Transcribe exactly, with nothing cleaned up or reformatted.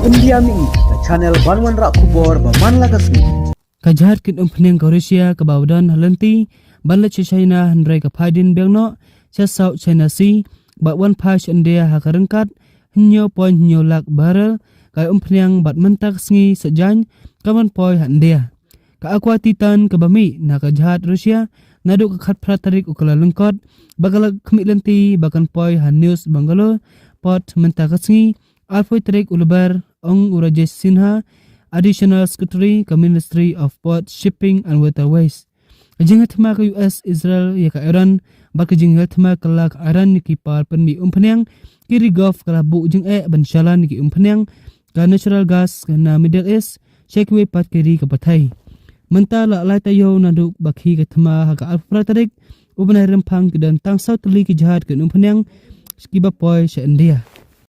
India Mih, ka channel ban wanrah khubor ba man la ka sngi. Ka jhad kin umphniang ka Russia kaba wadon ha lynti ban leit sha China hynrei ka phai dien biang noh sha South China Sea bad wan phai sha India ha ka ryngkat hynñiew point hynñiew lak barrel ka umphniang bad mynta ka sngi Saitjaiñ ka wan poi ha India. Ka Aqua Titan kaba mih na ka jhad Russia naduh ka khatphra tarik u Kyllalyngkot ba ka la khmih lynti ba kan poi ha New Bangalore port mynta ka sngi arphew tarik u Lber, ong u Rajesh Sinha, Additional Secretary ka Ministry of Port, Shipping and Waterways. Ka jingïathma ka U S Israel ïa ka Iran bad ka jingïathma kylla ka Iran ïa ki par pynmih umphniang ki ri Gulf ka la buh jingeh ban shalan ïa ki umphniang ka natural gas na Middle East sha kiwei pat ki ri ka pyrthei. Mynta la lai taïew naduh ba khie ka thma ha ka arphew phra tarik u bnai Rymphang, ki don tang saw tylli ki jhad kin umphniang kiba poi sha India.